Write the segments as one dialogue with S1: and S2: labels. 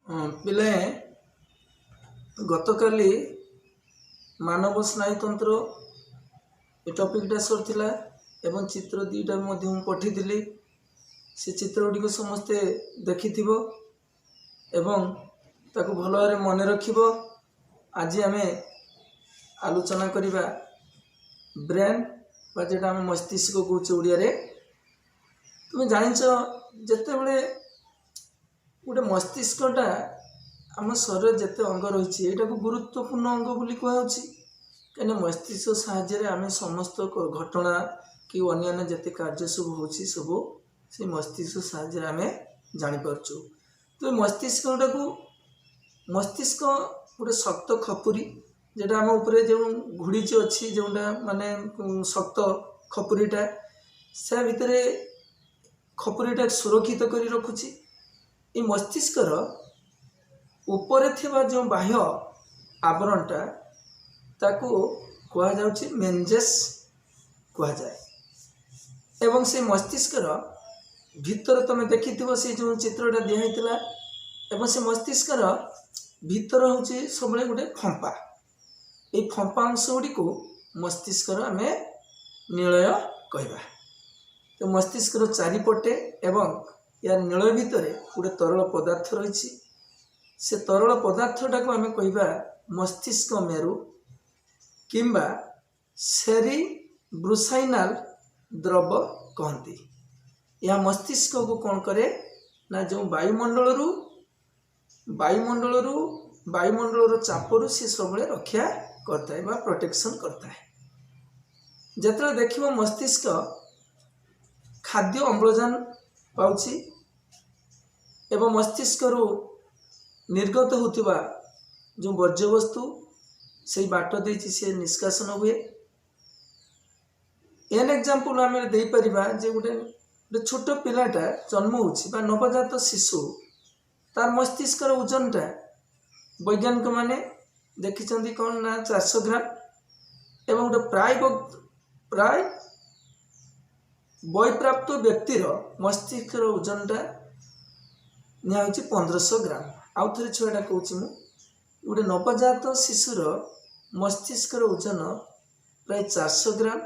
S1: ହଁ ପିଲେ, ଗତକାଲି ମାନବ ସ୍ନାୟୁତନ୍ତ୍ର ଏ ଟପିକଟା ସରିଥିଲା ଏବଂ ଚିତ୍ର ଦୁଇଟା ମଧ୍ୟ ମୁଁ ପଠେଇଥିଲି। ସେ ଚିତ୍ର ଗୁଡ଼ିକ ସମସ୍ତେ ଦେଖିଥିବ ଏବଂ ତାକୁ ଭଲ ଭାବରେ ମନେ ରଖିବ। ଆଜି ଆମେ ଆଲୋଚନା କରିବା ବ୍ରେନ୍ ବା ଯେଉଁଟା ଆମେ ମସ୍ତିଷ୍କ କହୁଛେ ଓଡ଼ିଆରେ। ତୁମେ ଜାଣିଛ, ଯେତେବେଳେ ଗୋଟେ ମସ୍ତିଷ୍କଟା ଆମ ଶରୀରରେ ଯେତେ ଅଙ୍ଗ ରହିଛି, ଏଇଟାକୁ ଗୁରୁତ୍ୱପୂର୍ଣ୍ଣ ଅଙ୍ଗ ବୋଲି କୁହାଯାଉଛି। କାହିଁକିନା ମସ୍ତିଷ୍କ ସାହାଯ୍ୟରେ ଆମେ ସମସ୍ତ ଘଟଣା କି ଅନ୍ୟାନ୍ୟ ଯେତେ କାର୍ଯ୍ୟ ସବୁ ହେଉଛି, ସବୁ ସେଇ ମସ୍ତିଷ୍କ ସାହାଯ୍ୟରେ ଆମେ ଜାଣିପାରୁଛୁ। ତ ମସ୍ତିଷ୍କଟାକୁ, ମସ୍ତିଷ୍କ ଗୋଟେ ଶକ୍ତ ଖପୁରୀ, ଯେଟା ଆମ ଉପରେ ଯେଉଁ ଘୁଡ଼ିଚି ଅଛି, ଯେଉଁଟା ମାନେ ଶକ୍ତ ଖପୁରୀଟା, ସେ ଭିତରେ ଖପୁରୀଟା ସୁରକ୍ଷିତ କରି ରଖୁଛି। ଏଇ ମସ୍ତିଷ୍କର ଉପରେ ଥିବା ଯେଉଁ ବାହ୍ୟ ଆବରଣଟା, ତାକୁ କୁହାଯାଉଛି ମେନିଞ୍ଜେସ୍ କୁହାଯାଏ। ଏବଂ ସେ ମସ୍ତିଷ୍କର ଭିତରେ ତମେ ଦେଖିଥିବ, ସେ ଯେଉଁ ଚିତ୍ରଟା ଦିଆହେଇଥିଲା, ଏବଂ ସେ ମସ୍ତିଷ୍କର ଭିତର ହେଉଛି ସବୁବେଳେ ଗୋଟେ ଫମ୍ପା। ଏଇ ଫମ୍ପା ଅଂଶ ଗୁଡ଼ିକୁ ମସ୍ତିଷ୍କର ଆମେ ନିଳୟ କହିବା। ତ ମସ୍ତିଷ୍କର ଚାରିପଟେ ଏବଂ ୟାର ନିଳୟ ଭିତରେ ଗୋଟେ ତରଳ ପଦାର୍ଥ ରହିଛି। ସେ ତରଳ ପଦାର୍ଥଟାକୁ ଆମେ କହିବା ମସ୍ତିଷ୍କ ମେରୁ କିମ୍ବା ସେରିବ୍ରୋସ୍ପାଇନାଲ ଦ୍ରବ କହନ୍ତି। ଏହା ମସ୍ତିଷ୍କକୁ କ'ଣ କରେ ନା, ଯେଉଁ ବାୟୁମଣ୍ଡଳରୁ ବାୟୁମଣ୍ଡଳର ଚାପରୁ ସେ ସବୁବେଳେ ରକ୍ଷା କରିଥାଏ ବା ପ୍ରୋଟେକ୍ସନ୍ କରିଥାଏ। ଯେତେବେଳେ ଦେଖିବ ମସ୍ତିଷ୍କ ଖାଦ୍ୟ ଅମ୍ଳଜାନ ପାଉଛି ଏବଂ ମସ୍ତିଷ୍କରୁ ନିର୍ଗତ ହେଉଥିବା ଯେଉଁ ବର୍ଜ୍ୟବସ୍ତୁ, ସେଇ ବାଟ ଦେଇଛି ସେ ନିଷ୍କାସନ ହୁଏ। ଏନ୍ ଏକ୍ଜାମ୍ପଲ୍ ଆମେ ଦେଇପାରିବା ଯେ ଗୋଟେ ଛୋଟ ପିଲାଟା ଜନ୍ମ ହେଉଛି ବା ନବଜାତ ଶିଶୁ, ତାର ମସ୍ତିଷ୍କର ଓଜନଟା ବୈଜ୍ଞାନିକମାନେ ଦେଖିଛନ୍ତି କ'ଣ ନା 400 ଗ୍ରାମ ଏବଂ ଗୋଟେ ପ୍ରାୟ ବୟପ୍ରାପ୍ତ ବ୍ୟକ୍ତିର ମସ୍ତିଷ୍କର ଓଜନଟା ନିଆହେଉଛି 1500 ଗ୍ରାମ। ଆଉ ଥରେ ଛୁଆଟା କହୁଛି ମୁଁ, ଗୋଟେ ନବଜାତ ଶିଶୁର ମସ୍ତିଷ୍କର ଓଜନ ପ୍ରାୟ 400 ଗ୍ରାମ,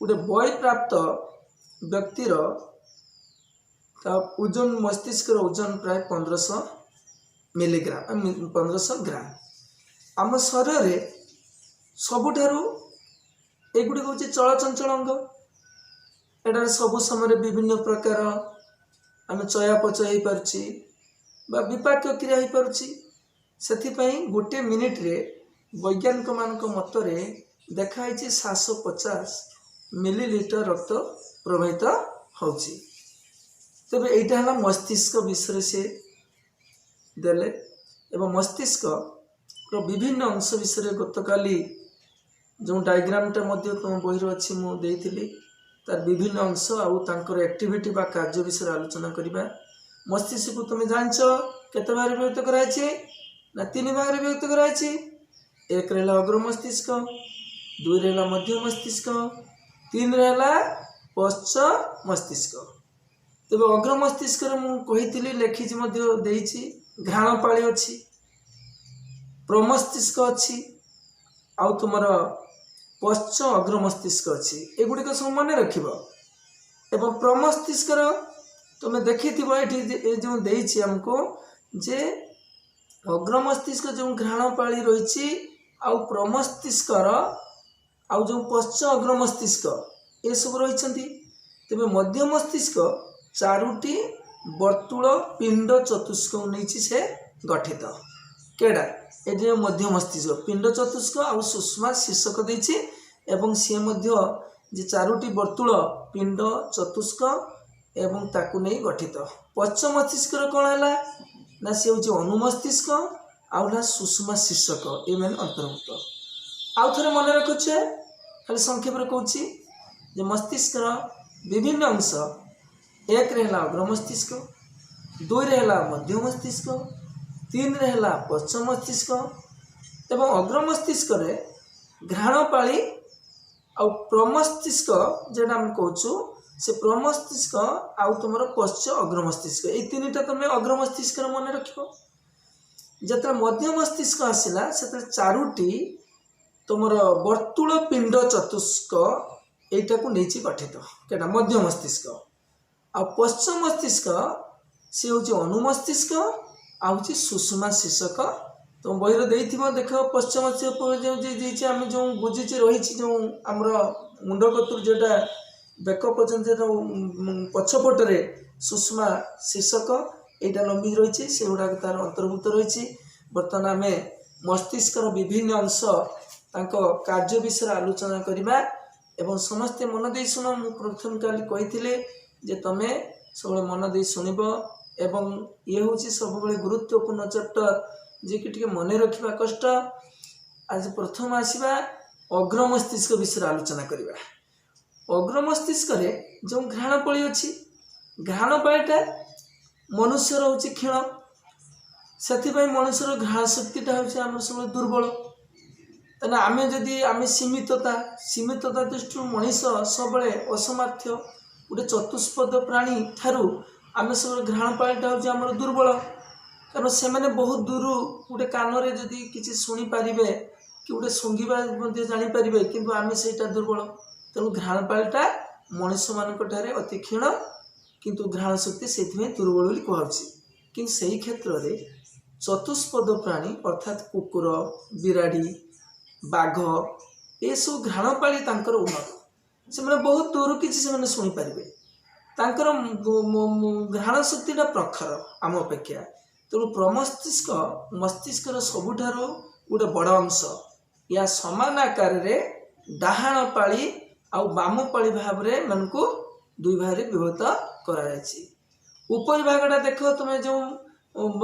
S1: ଗୋଟେ ବୟପ୍ରାପ୍ତ ବ୍ୟକ୍ତିର ତା ଓଜନ, ମସ୍ତିଷ୍କର ଓଜନ ପ୍ରାୟ 1500 ମିଲିଗ୍ରାମ, 1500 ଗ୍ରାମ। ଆମ ଶରୀରରେ ସବୁଠାରୁ ଏଗୁଡ଼ିକ ହେଉଛି ଚଳଚଞ୍ଚଳ ଅଙ୍ଗ। ଏଠାରେ ସବୁ ସମୟରେ ବିଭିନ୍ନ ପ୍ରକାର ଆମେ ଚୟାପଚୟ ହେଇପାରୁଛି ବା ବିପାକ କ୍ରିୟା ହେଇପାରୁଛି। ସେଥିପାଇଁ ଗୋଟେ ମିନିଟରେ ବୈଜ୍ଞାନିକମାନଙ୍କ ମତରେ ଦେଖାହେଇଛି 750 ମିଲିଲିଟର ରକ୍ତ ପ୍ରବାହିତ ହେଉଛି। ତେବେ ଏଇଟା ହେଲା ମସ୍ତିଷ୍କ ବିଷୟରେ ସେ ଦେଲେ ଏବଂ ମସ୍ତିଷ୍କର ବିଭିନ୍ନ ଅଂଶ ବିଷୟରେ ଗତକାଲି ଯେଉଁ ଡାଇଗ୍ରାମଟା ମଧ୍ୟ ତୁମ ବହିରେ ଅଛି, ମୁଁ ଦେଇଥିଲି, ତାର ବିଭିନ୍ନ ଅଂଶ ଆଉ ତାଙ୍କର ଆକ୍ଟିଭିଟି ବା କାର୍ଯ୍ୟ ବିଷୟରେ ଆଲୋଚନା କରିବା। ମସ୍ତିଷ୍କକୁ ତୁମେ ଜାଣିଛ କେତେ ଭାଗରେ ବିଭକ୍ତ କରାଯାଇଛି ନା, ତିନି ଭାଗରେ ବିଭକ୍ତ କରାଯାଇଛି। ଏକରେ ହେଲା ଅଗ୍ର ମସ୍ତିଷ୍କ, ଦୁଇରେ ହେଲା ମଧ୍ୟ ମସ୍ତିଷ୍କ, ତିନିରେ ହେଲା ପଶ୍ଚ ମସ୍ତିଷ୍କ। ତେବେ ଅଗ୍ର ମସ୍ତିଷ୍କରେ ମୁଁ କହିଥିଲି, ଲେଖିଛି ମଧ୍ୟ ଦେଇଛି, ଘ୍ରାଣପାଳି ଅଛି, ପ୍ରମସ୍ତିଷ୍କ ଅଛି ଆଉ ତୁମର ପଶ୍ଚ ଅଗ୍ର ମସ୍ତିଷ୍କ ଅଛି। ଏଗୁଡ଼ିକ ସବୁ ମନେ ରଖିବ। ଏବଂ ପ୍ରମସ୍ତିଷ୍କର ତୁମେ ଦେଖିଥିବ ଏଠି ଏ ଯେଉଁ ଦେଇଛି ଆମକୁ ଯେ ଅଗ୍ର ମସ୍ତିଷ୍କ ଯେଉଁ ଘ୍ରାଣପାଳି ରହିଛି ଆଉ ପ୍ରମସ୍ତିଷ୍କର ଆଉ ଯେଉଁ ପଶ୍ଚ ଅଗ୍ର ମସ୍ତିଷ୍କ, ଏସବୁ ରହିଛନ୍ତି। ତେବେ ମଧ୍ୟ ମସ୍ତିଷ୍କ ଚାରୋଟି ବର୍ତ୍ତୁଳ ପିଣ୍ଡ ଚତୁଷ୍କ ନେଇଛି ସେ ଗଠିତ। କେଡ଼ା ଏ ଯେଉଁ ମଧ୍ୟ ମସ୍ତିଷ୍କ ପିଣ୍ଡ ଚତୁଷ୍କ ଆଉ ସୁଷୁମ୍ନା ଶୀର୍ଷକ ଦେଇଛି ଏବଂ ସିଏ ମଧ୍ୟ ଯେ ଚାରୋଟି ବର୍ତ୍ତୁଳ ପିଣ୍ଡ ଚତୁଷ୍କ ଏବଂ ତାକୁ ନେଇ ଗଠିତ। ପଶ୍ଚ ମସ୍ତିଷ୍କର କ'ଣ ହେଲା ନା, ସେ ହେଉଛି ଅନୁମସ୍ତିଷ୍କ ଆଉ ହେଲା ସୁଷୁମ୍ନା ଶୀର୍ଷକ, ଏମାନେ ଅନ୍ତର୍ଭୁକ୍ତ। ଆଉ ଥରେ ମନେ ରଖୁଛେ, ଖାଲି ସଂକ୍ଷେପରେ କହୁଛି ଯେ ମସ୍ତିଷ୍କର ବିଭିନ୍ନ ଅଂଶ, ଏକରେ ହେଲା ଅଗ୍ର ମସ୍ତିଷ୍କ, ଦୁଇରେ ହେଲା ମଧ୍ୟ ମସ୍ତିଷ୍କ, ତିନିରେ ହେଲା ପଶ୍ଚ ମସ୍ତିଷ୍କ। ଏବଂ ଅଗ୍ର ମସ୍ତିଷ୍କରେ ଘ୍ରାଣପାଳି ଆଉ ପ୍ରମସ୍ତିଷ୍କ ଯେଉଁଟା ଆମେ କହୁଛୁ, ସେ ପ୍ରମସ୍ତିଷ୍କ ଆଉ ତୁମର ପଶ୍ଚ ଅଗ୍ର ମସ୍ତିଷ୍କ, ଏଇ ତିନିଟା ତୁମେ ଅଗ୍ର ମସ୍ତିଷ୍କରେ ମନେ ରଖିବ। ଯେତେବେଳେ ମଧ୍ୟ ମସ୍ତିଷ୍କ ଆସିଲା, ସେତେବେଳେ ଚାରୋଟି ତୁମର ବର୍ତ୍ତୁଳ ପିଣ୍ଡ ଚତୁଷ୍କ ଏଇଟାକୁ ନେଇଛି ଗଠିତ କେଟା ମଧ୍ୟ ମସ୍ତିଷ୍କ। ଆଉ ପଶ୍ଚ ମସ୍ତିଷ୍କ ସେ ହେଉଛି ଅନୁମସ୍ତିଷ୍କ ଆଉ ହେଉଛି ସୁଷୁମା ଶୀର୍ଷକ। ତୁମ ବହିରେ ଦେଇଥିବ ଦେଖ। ପଶ୍ଚ ମସ୍ତିଷ୍କ ଯେଉଁ ଦେଇଛି, ଆମେ ଯେଉଁ ବୁଝିଛି ରହିଛି, ଯେଉଁ ଆମର ମୁଣ୍ଡ କତୁରୁ ଯେଉଁଟା ବେକ ପର୍ଯ୍ୟନ୍ତ ଯେଉଁ ପଛପଟରେ ସୁଷୁମା ଶୀର୍ଷକ ଏଇଟା ଲମ୍ବି ରହିଛି, ସେଗୁଡ଼ାକ ତାର ଅନ୍ତର୍ଭୁକ୍ତ ରହିଛି। ବର୍ତ୍ତମାନ ଆମେ ମସ୍ତିଷ୍କର ବିଭିନ୍ନ ଅଂଶ, ତାଙ୍କ କାର୍ଯ୍ୟ ବିଷୟରେ ଆଲୋଚନା କରିବା ଏବଂ ସମସ୍ତେ ମନ ଦେଇ ଶୁଣ। ମୁଁ ପ୍ରଥମେ କାଲି କହିଥିଲି ଯେ ତମେ ସବୁବେଳେ ମନ ଦେଇ ଶୁଣିବ ଏବଂ ଇଏ ହେଉଛି ସବୁବେଳେ ଗୁରୁତ୍ୱପୂର୍ଣ୍ଣ ଚାପ୍ଟର, ଯିଏକି ଟିକେ ମନେ ରଖିବା କଷ୍ଟ। ଆଜି ପ୍ରଥମ ଆସିବା ଅଗ୍ର ମସ୍ତିଷ୍କ ବିଷୟରେ ଆଲୋଚନା କରିବା। ଅଗ୍ର ମସ୍ତିଷ୍କରେ ଯେଉଁ ଘ୍ରାଣପାଳି ଅଛି, ଘ୍ରାଣପାଳିଟା ମନୁଷ୍ୟର ହେଉଛି କ୍ଷୀଣ। ସେଥିପାଇଁ ମଣିଷର ଘ୍ରାଣ ଶକ୍ତିଟା ହେଉଛି ଆମର ସବୁବେଳେ ଦୁର୍ବଳ। ତେଣୁ ଆମେ ଯଦି ଆମେ ସୀମିତତା ଦୃଷ୍ଟିରୁ ମଣିଷ ସବୁବେଳେ ଅସମର୍ଥ୍ୟ। ଗୋଟେ ଚତୁଷ୍ପଦ ପ୍ରାଣୀ ଠାରୁ ଆମେ ସବୁବେଳେ ଘ୍ରାଣପାଳିଟା ହେଉଛି ଆମର ଦୁର୍ବଳ। କାରଣ ସେମାନେ ବହୁତ ଦୂରରୁ ଗୋଟେ କାନରେ ଯଦି କିଛି ଶୁଣିପାରିବେ କି ଗୋଟେ ଶୁଙ୍ଘିବା ମଧ୍ୟ ଜାଣିପାରିବେ, କିନ୍ତୁ ଆମେ ସେଇଟା ଦୁର୍ବଳ। ତେଣୁ ଘ୍ରାଣପାଳିଟା ମଣିଷମାନଙ୍କ ଠାରେ ଅତି କ୍ଷୀଣ, କିନ୍ତୁ ଘ୍ରାଣ ଶକ୍ତି ସେଇଥିପାଇଁ ଦୁର୍ବଳ ବୋଲି କୁହାଯାଉଛି। କିନ୍ତୁ ସେଇ କ୍ଷେତ୍ରରେ ଚତୁଷ୍ପଦ ପ୍ରାଣୀ ଅର୍ଥାତ୍ କୁକୁର, ବିରାଡ଼ି, ବାଘ, ଏସବୁ ଘ୍ରାଣପାଳି ତାଙ୍କର ଉନ୍ନତ। ସେମାନେ ବହୁତ ଦୂରରୁ କିଛି ସେମାନେ ଶୁଣିପାରିବେ। ତାଙ୍କର ଘ୍ରାଣ ଶକ୍ତିଟା ପ୍ରଖର ଆମ ଅପେକ୍ଷା। ତେଣୁ ପ୍ରମସ୍ତିଷ୍କ ମସ୍ତିଷ୍କର ସବୁଠାରୁ ଗୋଟେ ବଡ଼ ଅଂଶ। ଏହା ସମାନ ଆକାରରେ ଡାହାଣ ପାଳି ଆଉ ବାମ ପାଳି ଭାବରେ ଏମାନଙ୍କୁ ଦୁଇ ଭାଗରେ ବିଭକ୍ତ କରାଯାଇଛି। ଉପରି ଭାଗଟା ଦେଖ ତୁମେ, ଯେଉଁ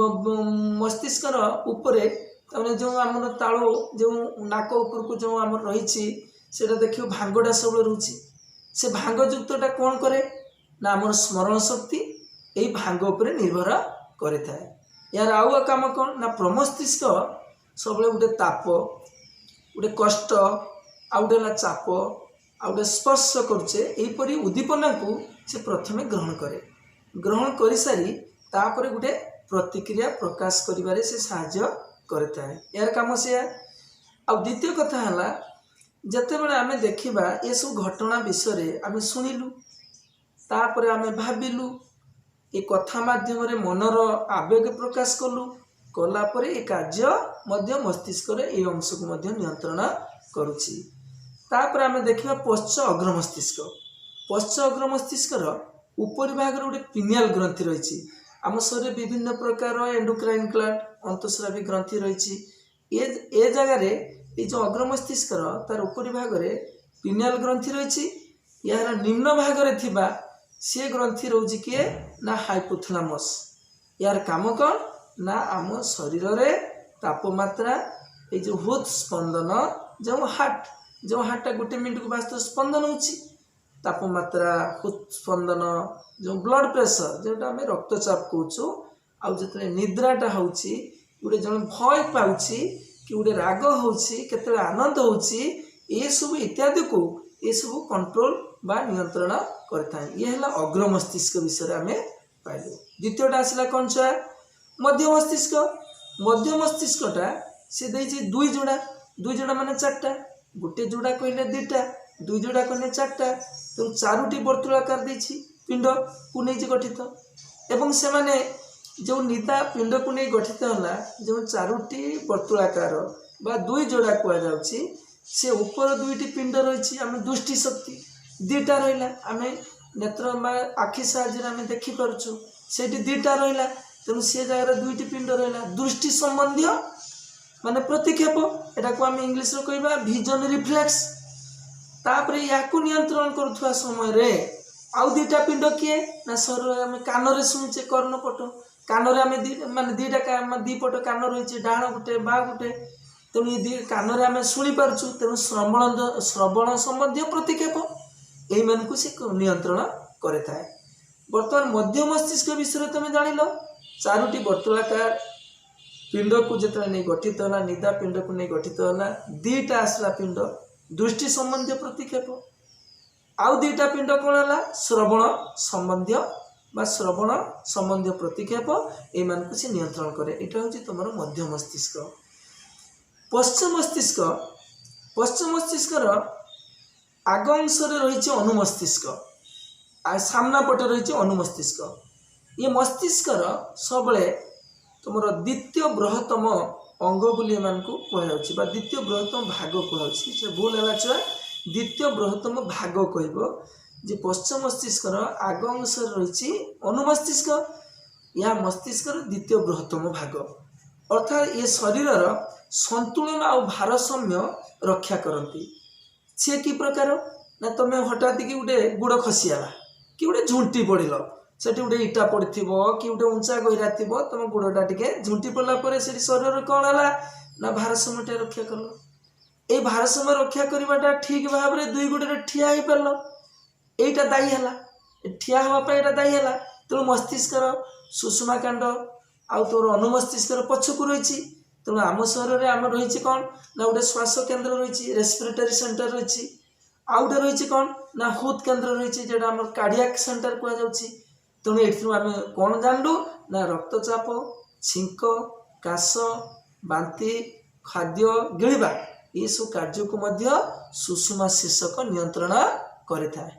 S1: ମସ୍ତିଷ୍କର ଉପରେ ତାମାନେ ଯେଉଁ ଆମର ତାଳୁ, ଯେଉଁ ନାକ ଉପରକୁ ଯେଉଁ ଆମର ରହିଛି, ସେଇଟା ଦେଖିବ ଭାଙ୍ଗଟା ସବୁବେଳେ ରହୁଛି। ସେ ଭାଙ୍ଗ ଯୁକ୍ତଟା କ'ଣ କରେ ନା ଆମର ସ୍ମରଣ ଶକ୍ତି ଏଇ ଭାଙ୍ଗ ଉପରେ ନିର୍ଭର କରିଥାଏ। ଏହାର ଆଉ ଏକ କାମ କ'ଣ ନା ପ୍ରମସ୍ତିଷ୍କ ସବୁବେଳେ ଗୋଟେ ତାପ, ଗୋଟେ କଷ୍ଟ, ଆଉ ଗୋଟେ ହେଲା ଚାପ, ଆଉ ଗୋଟେ ସ୍ପର୍ଶ କରୁଛେ, ଏହିପରି ଉଦ୍ଦୀପନାକୁ ସେ ପ୍ରଥମେ ଗ୍ରହଣ କରେ। ଗ୍ରହଣ କରିସାରି ତାପରେ ଗୋଟେ ପ୍ରତିକ୍ରିୟା ପ୍ରକାଶ କରିବାରେ ସେ ସାହାଯ୍ୟ କରିଥାଏ। ଏହାର କାମ ସେୟା। ଆଉ ଦ୍ୱିତୀୟ କଥା ହେଲା, ଯେତେବେଳେ ଆମେ ଦେଖିବା ଏସବୁ ଘଟଣା ବିଷୟରେ ଆମେ ଶୁଣିଲୁ, ତାପରେ ଆମେ ଭାବିଲୁ, ଏ କଥା ମାଧ୍ୟମରେ ମନର ଆବେଗ ପ୍ରକାଶ କଲୁ, କଲା ପରେ ଏ କାର୍ଯ୍ୟ ମଧ୍ୟ ମସ୍ତିଷ୍କରେ ଏଇ ଅଂଶକୁ ମଧ୍ୟ ନିୟନ୍ତ୍ରଣ କରୁଛି। ତାପରେ ଆମେ ଦେଖିବା ପଶ୍ଚ ଅଗ୍ର ମସ୍ତିଷ୍କ। ପଶ୍ଚ ଅଗ୍ର ମସ୍ତିଷ୍କର ଉପରି ଭାଗରେ ଗୋଟେ ପିନିଆଲ ଗ୍ରନ୍ଥି ରହିଛି। ଆମ ଶରୀରରେ ବିଭିନ୍ନ ପ୍ରକାର ଏଣ୍ଡୋକ୍ରାଇନ୍ ଗ୍ଲାଣ୍ଡ, ଅନ୍ତଃସ୍ରାବୀ ଗ୍ରନ୍ଥି ରହିଛି। ଏ ଜାଗାରେ ଏଇ ଯେଉଁ ଅଗ୍ର ମସ୍ତିଷ୍କର ତାର ଉପରି ଭାଗରେ ପିନିଆଲ ଗ୍ରନ୍ଥି ରହିଛି। ଏହାର ନିମ୍ନ ଭାଗରେ ଥିବା ସେ ଗ୍ରନ୍ଥି ରହୁଛି କିଏ ନା ହାଇପୋଥଲାମସ୍। ଏହାର କାମ କ'ଣ ନା ଆମ ଶରୀରରେ ତାପମାତ୍ରା, ଏଇ ଯେଉଁ ହୃଦ୍ ସ୍ପନ୍ଦନ, ଯେଉଁ ହାର୍ଟଟା ଗୋଟେ ମିନିଟକୁ ବାସ୍ତବ ସ୍ପନ୍ଦନ ହେଉଛି, ତାପମାତ୍ରା, ହୃଦ୍ ସ୍ପନ୍ଦନ, ଯେଉଁ ବ୍ଲଡ଼ ପ୍ରେସର, ଯେଉଁଟା ଆମେ ରକ୍ତଚାପ କହୁଛୁ, ଆଉ ଯେତେବେଳେ ନିଦ୍ରାଟା ହେଉଛି, ଗୋଟେ ଜଣେ ଭୟ ପାଉଛି କି ଗୋଟେ ରାଗ ହେଉଛି, କେତେବେଳେ ଆନନ୍ଦ ହେଉଛି, ଏସବୁ ଇତ୍ୟାଦିକୁ ଏସବୁ କଣ୍ଟ୍ରୋଲ ବା ନିୟନ୍ତ୍ରଣ କରିଥାଏ। ଇଏ ହେଲା ଅଗ୍ର ମସ୍ତିଷ୍କ ବିଷୟରେ ଆମେ ପାଇଲୁ। ଦ୍ୱିତୀୟଟା ଆସିଲା କ'ଣ ଛୁଆ? ମଧ୍ୟ ମସ୍ତିଷ୍କ। ମଧ୍ୟ ମସ୍ତିଷ୍କଟା ସେ ଦେଇଛି ଦୁଇ ଯୋଡ଼ା। ଦୁଇ ଯୋଡ଼ା ମାନେ ଚାରିଟା। ଗୋଟେ ଯୋଡ଼ା କହିଲେ ଦୁଇଟା, ଦୁଇ ଯୋଡ଼ା କହିଲେ ଚାରିଟା। ତେଣୁ ଚାରୋଟି ବର୍ତ୍ତୁଳାକାର ଦେଇଛି, ପିଣ୍ଡକୁ ନେଇଛି ଗଠିତ। ଏବଂ ସେମାନେ ଯେଉଁ ନିଦା ପିଣ୍ଡକୁ ନେଇ ଗଠିତ ହେଲା, ଯେଉଁ ଚାରୋଟି ବର୍ତ୍ତୁଳାକାର ବା ଦୁଇ ଯୋଡ଼ା କୁହାଯାଉଛି, ସେ ଉପର ଦୁଇଟି ପିଣ୍ଡ ରହିଛି। ଆମେ ଦୃଷ୍ଟି ଶକ୍ତି ଦୁଇଟା ରହିଲା, ଆମେ ନେତ୍ର ବା ଆଖି ସାହାଯ୍ୟରେ ଆମେ ଦେଖିପାରୁଛୁ, ସେଇଠି ଦୁଇଟା ରହିଲା। ତେଣୁ ସେ ଜାଗାରେ ଦୁଇଟି ପିଣ୍ଡ ରହିଲା। ଦୃଷ୍ଟି ସମ୍ବନ୍ଧୀୟ ମାନେ ପ୍ରତିକ୍ଷେପ, ଏଟାକୁ ଆମେ ଇଂଲିଶରେ କହିବା ଭିଜନ ରିଫ୍ଲେକ୍ସ। ତାପରେ ୟାକୁ ନିୟନ୍ତ୍ରଣ କରୁଥିବା ସମୟରେ ଆଉ ଦୁଇଟା ପିଣ୍ଡ କିଏ ନା ଶରୀରରେ ଆମେ କାନରେ ଶୁଣୁଛେ, କର୍ଣ୍ଣପଟ କାନରେ ଆମେ ଦି ମାନେ ଦୁଇଟା ଦୁଇ ପଟ କାନ ରହିଛି, ଡାହାଣ ଗୋଟେ, ବା ଗୋଟେ। ତେଣୁ ଏ ଦୁଇ କାନରେ ଆମେ ଶୁଣିପାରୁଛୁ। ତେଣୁ ଶ୍ରବଣ ସମ୍ବନ୍ଧୀୟ ପ୍ରତିକ୍ଷେପ, ଏଇମାନଙ୍କୁ ସେ ନିୟନ୍ତ୍ରଣ କରିଥାଏ। ବର୍ତ୍ତମାନ ମଧ୍ୟ ମସ୍ତିଷ୍କ ବିଷୟରେ ତମେ ଜାଣିଲ। ଚାରୋଟି ବର୍ତ୍ତୁଳାକାର ପିଣ୍ଡକୁ ଯେତେବେଳେ ନେଇ ଗଠିତ ହେଲା, ନିଦା ପିଣ୍ଡକୁ ନେଇ ଗଠିତ ହେଲା, ଦୁଇଟା ଆସିଲା ପିଣ୍ଡ ଦୃଷ୍ଟି ସମ୍ବନ୍ଧୀୟ ପ୍ରତିକ୍ଷେପ, ଆଉ ଦୁଇଟା ପିଣ୍ଡ କ'ଣ ହେଲା? ଶ୍ରବଣ ସମ୍ବନ୍ଧୀୟ ବା ଶ୍ରବଣ ସମ୍ବନ୍ଧୀୟ ପ୍ରତିକ୍ଷେପ, ଏମାନଙ୍କୁ ସେ ନିୟନ୍ତ୍ରଣ କରେ। ଏଇଟା ହେଉଛି ତୁମର ମଧ୍ୟ ମସ୍ତିଷ୍କ। ପଶ୍ଚ ମସ୍ତିଷ୍କ। ପଶ୍ଚ ମସ୍ତିଷ୍କର ଆଗ ଅଂଶରେ ରହିଛି ଅନୁମସ୍ତିଷ୍କ ଆଉ ସାମ୍ନା ପଟେ ରହିଛି ଅନୁମସ୍ତିଷ୍କ। ଇଏ ମସ୍ତିଷ୍କର ସବୁବେଳେ ତୁମର ଦ୍ୱିତୀୟ ବୃହତ୍ତମ ଅଙ୍ଗ ବୋଲି ଏମାନଙ୍କୁ କୁହାଯାଉଛି ବା ଦ୍ୱିତୀୟ ବୃହତ୍ତମ ଭାଗ କୁହାଯାଉଛି। ସେ ଭୁଲ ହେଲା ଛୁଆ, ଦ୍ୱିତୀୟ ବୃହତ୍ତମ ଭାଗ କହିବ ଯେ ପଶ୍ଚ ମସ୍ତିଷ୍କର ଆଗ ଅଂଶରେ ରହିଛି ଅନୁମସ୍ତିଷ୍କ। ଏହା ମସ୍ତିଷ୍କର ଦ୍ୱିତୀୟ ବୃହତ୍ତମ ଭାଗ, ଅର୍ଥାତ୍ ଏ ଶରୀରର ସନ୍ତୁଳନ ଆଉ ଭାରସାମ୍ୟ ରକ୍ଷା କରନ୍ତି। ସିଏ କି ପ୍ରକାର ନା ତମେ ହଠାତ୍ କି ଗୋଟେ ଗୋଡ଼ ଖସିଗଲା କି ଗୋଟେ ଝୁଣ୍ଟି ପଡ଼ିଲ, ସେଠି ଗୋଟେ ଇଟା ପଡ଼ିଥିବ କି ଗୋଟେ ଉଞ୍ଚା ଗହିରା ଥିବ, ତମ ଗୋଡ଼ଟା ଟିକେ ଝୁଣ୍ଟି ପଡ଼ିଲା ପରେ ସେଠି ଶରୀରରେ କ'ଣ ହେଲା ନା ଭାରସାମ୍ୟଟା ରକ୍ଷା କଲ। ଏଇ ଭାରସାମ୍ୟ ରକ୍ଷା କରିବାଟା ଠିକ ଭାବରେ ଦୁଇ ଗୋଡ଼ରେ ଠିଆ ହେଇପାରିଲ, ଏଇଟା ଦାୟୀ ହେଲା। ଠିଆ ହେବା ପାଇଁ ଏଇଟା ଦାୟୀ ହେଲା। ତେଣୁ ମସ୍ତିଷ୍କର ସୁଷୁମ୍ନାକାଣ୍ଡ ଆଉ ତୋର ଅନୁମସ୍ତିଷ୍କର ପଛକୁ ରହିଛି। ତେଣୁ ଆମ ଶରୀରରେ ଆମର ରହିଛି କ'ଣ ନା ଗୋଟେ ଶ୍ୱାସ କେନ୍ଦ୍ର ରହିଛି, ରେସ୍ପିରେଟରୀ ସେଣ୍ଟର ରହିଛି। ଆଉ ଗୋଟେ ରହିଛି କ'ଣ ନା ହୃଦ୍ କେନ୍ଦ୍ର ରହିଛି, ଯେଉଁଟା ଆମର କାର୍ଡ଼ିଆକ୍ ସେଣ୍ଟର କୁହାଯାଉଛି। ତେଣୁ ଏଥିରୁ ଆମେ କ'ଣ ଜାଣିଲୁ ନା ରକ୍ତଚାପ, ଛିଙ୍କ, କାଶ, ବାନ୍ତି, ଖାଦ୍ୟ ଗିଳିବା, ଏସବୁ କାର୍ଯ୍ୟକୁ ମଧ୍ୟ ସୁଷୁମ୍ନା ଶୀର୍ଷକ ନିୟନ୍ତ୍ରଣ କରିଥାଏ।